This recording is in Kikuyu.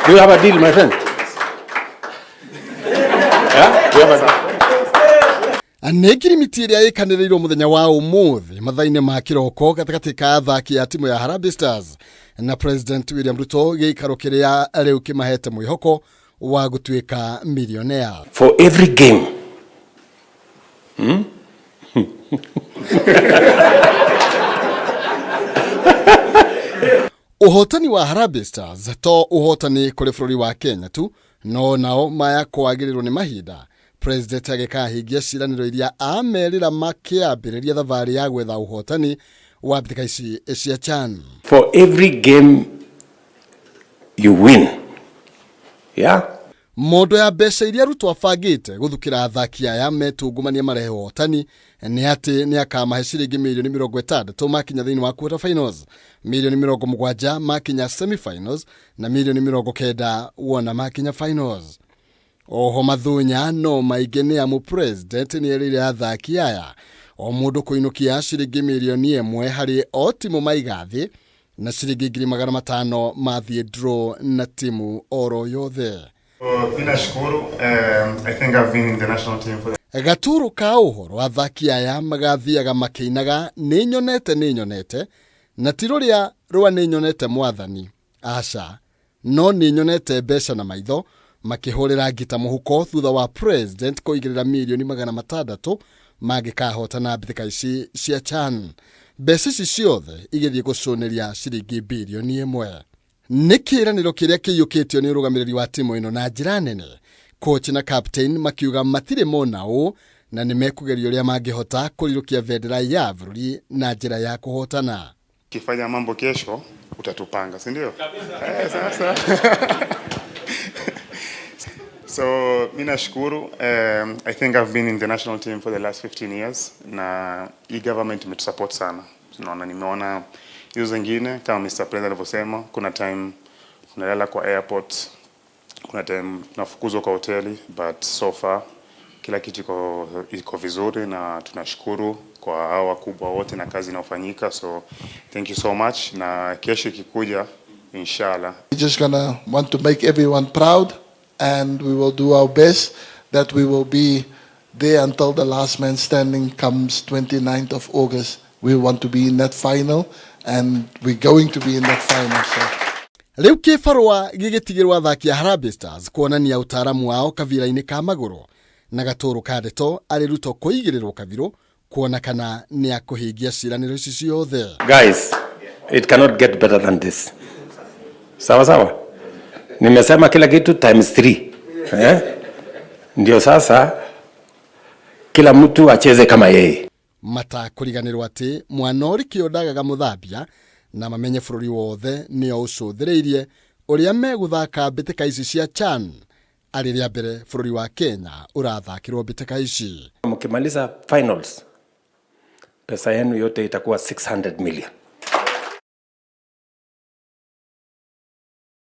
Do you have a deal, my friend? Yeah? Do you have a deal? Nĩ ngirimiti ĩrĩa ĩkanĩrĩirwo mũthenya wa ũmũthĩ mathaa-inĩ ma kĩroko gatagatĩ ka athaki a timu ya Harambee Stars na President William Ruto, gĩikaro kĩrĩa rĩu kĩmahete mwĩhoko wa gũtuĩka millionaire. For every game. Ũhotani wa Harambee Stars to ũhotani kũrĩ bũrũri wa Kenya tu, no nao maya kwagĩrĩrwo nĩ mahinda President agĩkahingia ciĩranĩro iria amerira makĩambĩrĩria thabarĩ ya gwetha ũhotani wa mbĩtĩka ici cia CHAN. For every game you win. Yeah? Mondo ya mbeca iria Ruto abangĩte gũthukĩra athaki aya metungumania marehe ũhotani nĩ atĩ nĩ akamahe ciringi mirioni 60 makinya thĩinĩ wa quarter finals, mirioni 70 makinya semi finals na mirioni 90 wona makinya finals. Oho mathunya no maingĩ nĩ amu President nĩ erĩire athaki aya o mũndũ kũinũkia ciringi mirioni 1 harĩ o timu maiga thĩ na ciringi 500,000 mathiĩ draw na timu oro yothe. Mi nashukuru. I think I've been in the national team for Gaturu ka ũhoro, athaki aya magathiaga makĩinaga "Nĩ nyonete, nĩ nyonete", na ti rũrĩa rwa "Nĩ nyonete mwathani", aca, no "Nĩ nyonete mbeca" na maitho makĩhũrĩra ngita mũhuko thutha wa President kũigĩrĩra mirioni 600 mangĩkahotana mbĩtĩka ici cia CHAN. Mbeca ici ciothe igĩthiĩ gũcũnĩria ciringi birioni 1. Nĩ kĩĩranĩro kĩrĩa kĩiyũkĩtio nĩ ũrũgamĩrĩri wa timu ĩno na njĩra nene, coach na captain makiuga matirĩ mona ũũ na nĩ mekũgeria ũrĩa mangĩhota kũrirũkia bendera ya bũrũri na njĩra ya kũhotana. Ukifanya mambo kesho utatupanga, si ndio? Eh, sasa. So mi nashukuru. I think I've been in the national team for the last 15 years na hii government imetusupport sana. Tunaona, nimeona hizo zingine kama Mr. President alivyosema, kuna time tunalala kwa airport, kuna time tunafukuzwa kwa hoteli, but so far kila kitu iko vizuri na tunashukuru kwa hao wakubwa wote na kazi inayofanyika, so thank you so much, na kesho ikikuja, inshallah. We're just gonna want to make everyone proud, and we will do our best that we will be there until the last man standing comes 29th of August. We want to be in that final, and we're going to be in that final. So. Rĩu kĩbarũa gĩgĩtigĩrwo athaki a Harambee Stars kuonania ũtaaramu wao kabira-inĩ ka magũrũ na gatũrũ ka ndeto arĩ Ruto kũigĩrĩrwo kabirũ kuona kana nĩ akũhingia ciĩranĩro ici ciothe. Guys, it cannot get better than this. Sawa sawa. Nimesema kila kitu times three. Eh? Ndio sasa kila mtu acheze kama yeye. Matakũriganĩrwo atĩ mwana ũrĩ kĩo ndagaga mũthambia na mamenye bũrũri wothe nĩo ũcũthĩrĩirie ũrĩa megũthaka mbĩtĩka ici cia CHAN arĩ rĩa mbere bũrũri wa Kenya ũrathakĩrwo mbĩtĩka ici. Mkimaliza finals, pesa yenu yote itakuwa 600 million.